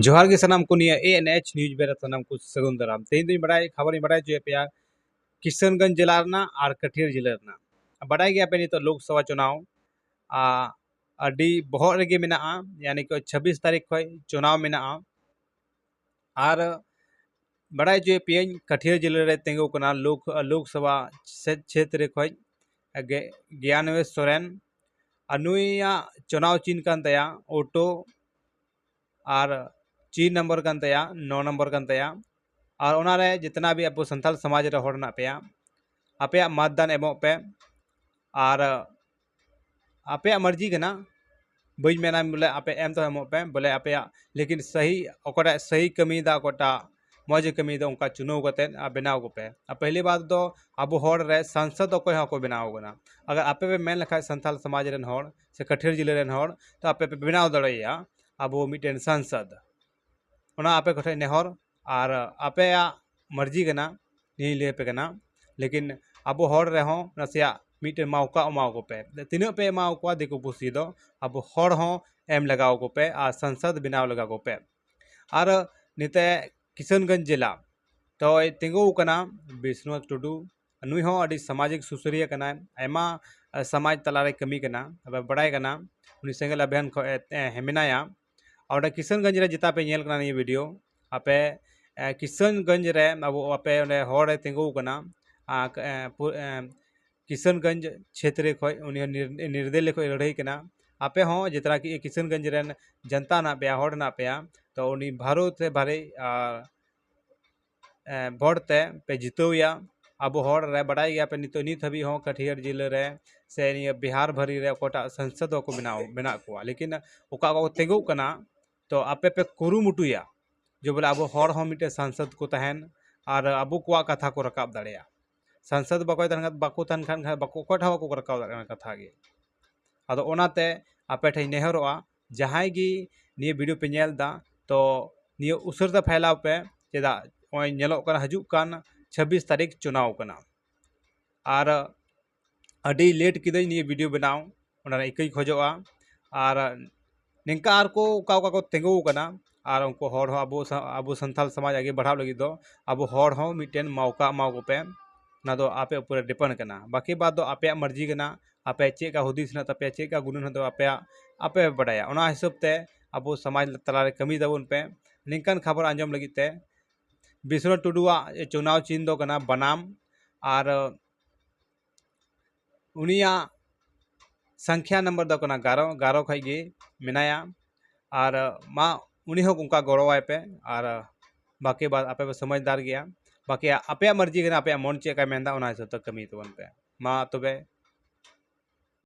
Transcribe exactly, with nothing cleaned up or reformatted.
ᱡᱚᱦᱟᱨ ᱜᱮ ᱥᱟᱱᱟᱢ ᱠᱚ, ᱱᱤᱭᱟᱹ A N H news ᱵᱮᱨᱟ ᱥᱟᱱᱟᱢ ᱠᱚ ᱥᱟᱹᱜᱩᱱ ᱫᱟᱨᱟᱢ᱾ ᱛᱮᱦᱮᱧ ᱫᱚᱧ ᱵᱟᱲᱟᱭ, ᱠᱷᱚᱵᱚᱨᱤᱧ ᱵᱟᱲᱟᱭ ᱦᱚᱪᱚᱭᱮᱫ ᱯᱮᱭᱟ ᱠᱤᱥᱟᱱᱜᱚᱸᱡᱽ ᱡᱮᱞᱟ ᱨᱮᱱᱟᱜ ᱟᱨ ᱠᱟᱴᱷᱤᱭᱟᱨ ᱡᱮᱞᱟ ᱨᱮᱱᱟᱜ᱾ ᱵᱟᱰᱟᱭ ᱜᱮᱭᱟ ᱯᱮ, ᱱᱤᱛᱚᱜ ᱞᱳᱠᱥᱚᱵᱷᱟ ᱪᱩᱱᱟᱣ, ᱟ, ᱟᱹᱰᱤ ᱵᱚᱦᱚᱜ ᱨᱮᱜᱮ ᱢᱮᱱᱟᱜᱼᱟ, ᱭᱟᱱᱤ ᱠᱤ ᱪᱷᱟᱵᱵᱤᱥ ᱛᱟᱹᱨᱤᱠᱷ ᱠᱷᱚᱱ ᱪᱩᱱᱟᱣ ᱢᱮᱱᱟᱜᱼᱟ᱾ ᱟᱨ ᱵᱟᱰᱟᱭ ᱦᱚᱪᱚᱭᱮᱫ ᱯᱮᱭᱟᱹᱧ, ᱠᱟᱴᱷᱤᱭᱟᱨ ᱡᱮᱞᱟ ᱨᱮ ᱛᱤᱸᱜᱩ ᱠᱟᱱᱟ ᱞᱳᱠ, ᱞᱳᱠᱥᱚᱵᱷᱟ ᱥᱮ ᱪᱷᱮᱛᱨᱮ ᱠᱷᱚᱱ ᱜᱮ-, ᱜᱮᱭᱟᱱᱣᱮᱥ ᱥᱚᱨᱮᱱ᱾ ᱟᱨ ᱱᱩᱭᱟᱜ ᱪᱩᱱᱟᱣ ᱪᱤᱱ ᱠᱟᱱ ᱛᱟᱭᱟ ᱚᱴᱳ ᱟᱨ ᱪᱤᱱ ᱱᱚᱢᱵᱚᱨ ᱠᱟᱱ ᱛᱟᱭᱟ, ᱱᱚ ᱱᱚᱢᱵᱚᱨ ᱠᱟᱱ ᱛᱟᱭᱟ᱾ ᱟᱨ ᱚᱱᱟᱨᱮ ᱡᱤᱛᱱᱟ ᱵᱷᱤ ᱟᱵᱚ ᱥᱟᱱᱛᱟᱲ ᱥᱚᱢᱟᱡᱽ ᱨᱮ ᱦᱚᱲ ᱦᱮᱱᱟᱜ ᱯᱮᱭᱟ, ᱟᱯᱮᱭᱟᱜ ᱢᱟᱛᱫᱟᱱ ᱮᱢᱚᱜ ᱯᱮ᱾ ᱟᱨ ᱟᱯᱮᱭᱟᱜ ᱢᱟᱨᱡᱤ ᱠᱟᱱᱟ, ᱵᱟᱹᱧ ᱢᱮᱱᱟ ᱵᱚᱞᱮ ᱟᱯᱮ ᱮᱢ ᱛᱚ ᱮᱢᱚᱜ ᱯᱮ, ᱵᱚᱞᱮ ᱟᱯᱮᱭᱟᱜ, ᱞᱮᱠᱤᱱ ᱥᱟᱹᱦᱤ, ᱚᱠᱟᱴᱟᱜ ᱥᱟᱹᱦᱤ ᱠᱟᱹᱢᱤᱭᱮᱫᱟ, ᱚᱠᱟᱴᱟᱜ ᱢᱚᱡᱽ ᱮ ᱠᱟᱹᱢᱤᱭᱮᱫᱟ, ᱚᱱᱠᱟ ᱪᱩᱱᱟᱹᱣ ᱠᱟᱛᱮ ᱟᱨ ᱵᱮᱱᱟᱣ ᱠᱚᱯᱮ᱾ ᱟᱨ ᱯᱮᱦᱞᱤ ᱵᱟᱨ ᱫᱚ ᱟᱵᱚ ᱦᱚᱲ ᱨᱮ ᱥᱟᱝᱥᱚᱫ ᱚᱠᱚᱭ ᱦᱚᱸ ᱵᱟᱠᱚ ᱵᱮᱱᱟᱣ ᱠᱟᱱᱟ᱾ ᱟᱜᱟᱨ ᱟᱯᱮ ᱯᱮ ᱢᱮᱱ ᱞᱮᱠᱷᱟᱡ ᱥᱟᱱᱛᱟᱲ ᱥᱚᱢᱟᱡᱽ ᱨᱮᱱ ᱦᱚᱲ ᱥᱮ ᱠᱟᱴᱷᱤᱭᱟᱨ ᱡᱮᱞᱟ ᱨᱮᱱ ᱦᱚᱲ, ᱛᱚ ᱟᱯᱮ ᱯᱮ ᱵᱮᱱᱟᱣ ᱫᱟᱲᱮᱭᱟᱜᱼᱟ ᱟᱵᱚ ᱢᱤᱫᱴᱮᱱ ᱥᱟᱝᱥᱚᱫ᱾ ᱚᱱᱟ ᱟᱯᱮ ᱠᱚᱴᱷᱮᱱ ᱱᱮᱦᱚᱨ, ᱟᱨ ᱟᱯᱮᱭᱟᱜ ᱢᱟᱨᱡᱤ ᱠᱟᱱᱟ, ᱱᱤᱭᱟᱹᱧ ᱞᱟᱹᱭ ᱟᱯᱮ ᱠᱟᱱᱟ᱾ ᱞᱮᱠᱤᱱ ᱟᱵᱚ ᱦᱚᱲ ᱨᱮᱦᱚᱸ ᱱᱟᱥᱮᱭᱟᱜ ᱢᱤᱫᱴᱮᱱ ᱢᱚᱣᱠᱟ ᱮᱢᱟᱣ ᱠᱚᱯᱮ᱾ ᱛᱤᱱᱟᱹᱜ ᱯᱮ ᱮᱢᱟᱣ ᱠᱚᱣᱟ ᱫᱤᱠᱩ ᱯᱩᱥᱤ ᱫᱚ, ᱟᱵᱚ ᱦᱚᱲ ᱦᱚᱸ ᱮᱢ ᱞᱟᱜᱟᱣ ᱠᱚᱯᱮ ᱟᱨ ᱥᱟᱝᱥᱚᱫ ᱵᱮᱱᱟᱣ ᱞᱟᱜᱟᱣ ᱠᱚᱯᱮ᱾ ᱟᱨ ᱱᱤᱛᱮ ᱠᱤᱥᱟᱱᱜᱚᱸᱡᱽ ᱡᱮᱞᱟ ᱛᱚᱭ ᱛᱤᱸᱜᱩ ᱟᱠᱟᱱᱟ ᱵᱤᱥᱱᱩ ᱴᱩᱰᱩ᱾ ᱱᱩᱭ ᱦᱚᱸ ᱟᱹᱰᱤ ᱥᱟᱢᱟᱡᱤᱠ ᱥᱩᱥᱟᱹᱨᱤᱭᱟᱹ ᱠᱟᱱᱟᱭ, ᱟᱭᱢᱟ, ᱟ, ᱥᱚᱢᱟᱡᱽ ᱛᱟᱞᱟᱨᱮ ᱠᱟᱹᱢᱤ ᱠᱟᱱᱟ, ᱟᱵᱚ ᱵᱟᱲᱟᱭ ᱠᱟᱱᱟ᱾ ᱩᱱᱤ ᱥᱮᱸᱜᱮᱞ ᱚᱵᱷᱤᱭᱟᱱ ᱠᱷᱚᱱ ᱮ, ᱮ, ᱦᱮ-, ᱢᱮᱱᱟᱭᱟ᱾ ᱟᱨ ᱚᱸᱰᱮ ᱠᱤᱥᱟᱱᱜᱚᱸᱡᱽ ᱨᱮ ᱡᱮᱴᱟ ᱯᱮ ᱧᱮᱞ ᱠᱟᱱᱟ ᱱᱤᱭᱟᱹ ᱵᱷᱤᱰᱤᱭᱳ, ᱟᱯᱮ, ᱮ, ᱠᱤᱥᱟᱱᱜᱚᱸᱡᱽ ᱨᱮ ᱟᱵᱚ, ᱟᱯᱮ ᱚᱸᱰᱮ ᱦᱚᱲ ᱮ ᱛᱤᱸᱜᱩ ᱟᱠᱟᱱᱟ, ᱟ, ᱠ-, ᱮ, ᱯᱩ-, ᱮ, ᱠᱤᱥᱟᱱᱜᱚᱸᱡᱽ ᱪᱷᱮᱛᱨᱮ ᱠᱷᱚᱱ, ᱩᱱᱤ ᱦᱚᱸ ᱱᱤᱨ-, ᱱᱤᱨᱫᱮᱞᱤ ᱠᱷᱚᱱ ᱞᱟᱹᱲᱦᱟᱹᱭ ᱠᱟᱱᱟ᱾ ᱟᱯᱮ ᱦᱚᱸ ᱡᱮᱴᱟ ᱠᱤ ᱠᱤᱥᱟᱱᱜᱚᱸᱡᱽ ᱨᱮᱱ ᱡᱚᱱᱛᱟ ᱦᱮᱱᱟᱜ ᱯᱮᱭᱟ, ᱦᱚᱲ ᱦᱮᱱᱟᱜ ᱯᱮᱭᱟ, ᱛᱚ ᱩᱱᱤ ᱵᱷᱟᱨᱚᱛ ᱨᱮ ᱵᱷᱟᱨᱮ, ᱟ, ᱮ, ᱵᱷᱳᱴ ᱛᱮ ᱯᱮ ᱡᱤᱛᱟᱹᱣ ᱮᱭᱟ᱾ ᱟᱵᱚ ᱦᱚᱲ ᱨᱮ ᱵᱟᱰᱟᱭ ᱜᱮᱭᱟ ᱯᱮ, ᱱᱤᱛᱚᱜ ᱱᱤᱛ ᱦᱟᱹᱵᱤᱡ ᱦᱚᱸ ᱠᱟᱴᱷᱤᱭᱟᱲ ᱡᱮᱞᱟᱹ ᱨᱮ ᱥᱮ ᱱᱤᱭᱟᱹ ᱵᱤᱦᱟᱨ ᱵᱷᱟᱹᱨᱤ ᱨᱮ ᱚᱠᱚᱭᱴᱟᱜ ᱥᱟᱝᱥᱚᱫ ᱦᱚᱸᱠᱚ ᱵᱮᱱᱟᱣ, ᱢᱮᱱᱟᱜ ᱠᱚᱣᱟ, ᱞᱮᱠᱤᱱ ᱚᱠᱟ ᱚᱠᱟ ᱠᱚ ᱛᱤᱸᱜᱩᱜ ᱠᱟᱱᱟ, ᱛᱚ ᱟᱯᱮ ᱯᱮ ᱠᱩᱨᱩᱢᱩᱴᱩᱭᱟ ᱡᱮ ᱵᱚᱞᱮ ᱟᱵᱚ ᱦᱚᱲ ᱦᱚᱸ ᱢᱤᱫᱴᱮᱱ ᱥᱟᱝᱥᱚᱫ ᱠᱚ ᱛᱟᱦᱮᱱ ᱟᱨ ᱟᱵᱚ ᱠᱚᱣᱟᱜ ᱠᱟᱛᱷᱟ ᱠᱚ ᱨᱟᱠᱟᱵ ᱫᱟᱲᱮᱭᱟᱜᱼᱟ᱾ ᱥᱟᱝᱥᱚᱫ ᱵᱟᱠᱚ ᱛᱟᱦᱮᱱ ᱠᱷᱟᱱ, ᱵᱟᱠᱚ ᱛᱟᱦᱮᱱ ᱠᱷᱟᱱ, ᱵᱟᱠᱚ, ᱚᱠᱚᱭ ᱴᱷᱮᱱ ᱵᱟᱠᱚ ᱨᱟᱠᱟᱵ ᱫᱟᱲᱮᱭᱟᱜ ᱠᱟᱱᱟ ᱠᱟᱛᱷᱟ ᱜᱮ᱾ ᱟᱫᱚ ᱚᱱᱟᱛᱮ ᱟᱯᱮ ᱴᱷᱮᱱ ᱤᱧ ᱱᱮᱦᱚᱨᱚᱜᱼᱟ, ᱡᱟᱦᱟᱸᱭ ᱜᱮ ᱱᱤᱭᱟᱹ ᱵᱷᱤᱰᱤᱭᱳ ᱯᱮ ᱧᱮᱞ ᱮᱫᱟ, ᱛᱚ ᱱᱤᱭᱟᱹ ᱩᱥᱟᱹᱨᱟ ᱛᱮ ᱯᱷᱟᱭᱞᱟᱣ ᱯᱮ᱾ ᱪᱮᱫᱟᱜ ᱱᱚᱜᱼᱚᱭ ᱧᱮᱞᱚᱜ ᱠᱟᱱᱟ, ᱦᱤᱡᱩᱜ ᱠᱟᱱ ᱪᱷᱟᱵᱵᱤᱥ ᱛᱟᱹᱨᱤᱠᱷ ᱪᱩᱱᱟᱣ ᱠᱟᱱᱟ᱾ ᱟᱨ ᱟᱹᱰᱤ ᱞᱮᱴ ᱠᱤᱫᱟᱹᱧ ᱱᱤᱭᱟᱹ ᱵᱷᱤᱰᱤᱭᱳ ᱵᱮᱱᱟᱣ, ᱚᱱᱟ ᱨᱮᱱᱟᱜ ᱤᱠᱟᱹᱧ ᱠᱷᱚᱡᱚᱜᱼᱟ᱾ ᱟᱨ ᱱᱤᱝᱠᱟ ᱟᱨ ᱠᱚ ᱚᱠᱟ ᱚᱠᱟ ᱠᱚ ᱛᱤᱸᱜᱩ ᱟᱠᱟᱱᱟ, ᱟᱨ ᱩᱱᱠᱩ ᱦᱚᱲ ᱦᱚᱸ ᱟᱵᱚ ᱥᱟ- ᱟᱵᱚ ᱥᱟᱱᱛᱟᱲ ᱥᱚᱢᱟᱡᱽ ᱟᱜᱮ ᱵᱟᱲᱦᱟᱣ ᱞᱟᱹᱜᱤᱫ ᱫᱚ ᱟᱵᱚ ᱦᱚᱲ ᱦᱚᱸ ᱢᱤᱫᱴᱮᱱ ᱢᱚᱣᱠᱟ ᱮᱢᱟ ᱠᱚᱯᱮ᱾ ᱚᱱᱟ ᱫᱚ ᱟᱯᱮ ᱩᱯᱚᱨ ᱨᱮ depend ᱠᱟᱱᱟ᱾ ᱵᱟᱹᱠᱤ ᱵᱟᱫᱽ ᱫᱚ ᱟᱯᱮᱭᱟᱜ ᱢᱟᱨᱡᱤ ᱠᱟᱱᱟ, ᱟᱯᱮ ᱪᱮᱫ ᱞᱮᱠᱟ ᱦᱩᱫᱤᱥ ᱦᱮᱱᱟᱜ ᱛᱟᱯᱮᱭᱟ, ᱪᱮᱫ ᱞᱮᱠᱟ ᱜᱩᱱᱟᱹᱱ ᱦᱮᱱᱟᱜ ᱛᱟᱯᱮᱭᱟ, ᱟᱯᱮ ᱯᱮ ᱵᱟᱰᱟᱭᱟ᱾ ᱚᱱᱟ ᱦᱤᱥᱟᱹᱵ ᱛᱮ ᱟᱵᱚ ᱥᱚᱢᱟᱡᱽ ᱛᱟᱞᱟᱨᱮ ᱠᱟᱹᱢᱤ ᱛᱟᱵᱚᱱ ᱯᱮ᱾ ᱱᱤᱝᱠᱟᱱ ᱠᱷᱚᱵᱚᱨ ᱟᱸᱡᱚᱢ ᱞᱟᱹᱜᱤᱫ ᱛᱮ ᱵᱤᱥᱱᱩ ᱴᱩᱰᱩᱣᱟᱜ ᱪᱩᱱᱟᱣ ᱪᱤᱱ ᱫᱚ ᱠᱟᱱᱟ ᱵᱟᱱᱟᱢ, ᱟᱨ ᱩᱱᱤᱭᱟᱜ ᱥᱚᱝᱠᱷᱭᱟ ᱱᱟᱢᱵᱟᱨ ᱫᱚ ᱠᱟᱱᱟ ᱜᱟᱨᱚ, ᱜᱟᱨᱚ ᱠᱷᱚᱡ ᱜᱮ ᱢᱮᱱᱟᱭᱟ᱾ ᱟᱨ ᱢᱟ ᱩᱱᱤ ᱦᱚᱸ ᱚᱱᱠᱟ ᱜᱚᱲᱚᱣᱟᱭ ᱯᱮ, ᱟᱨ ᱵᱟᱹᱠᱤ ᱵᱟᱫ ᱟᱯᱮ ᱯᱮ ᱥᱚᱢᱚᱡᱽᱫᱟᱨ ᱜᱮᱭᱟ᱾ ᱵᱟᱹᱠᱤ ᱟᱯᱮᱭᱟᱜ ᱢᱟᱨᱡᱤ ᱠᱟᱱᱟ, ᱟᱯᱮᱭᱟᱜ ᱢᱚᱱ ᱪᱮᱫ ᱞᱮᱠᱟᱭ ᱢᱮᱱᱫᱟ, ᱚᱱᱟ ᱦᱤᱥᱟᱹᱵ ᱛᱮ ᱠᱟᱹᱢᱤ ᱛᱟᱵᱚᱱ ᱯᱮ᱾ ᱢᱟ ᱛᱚᱵᱮ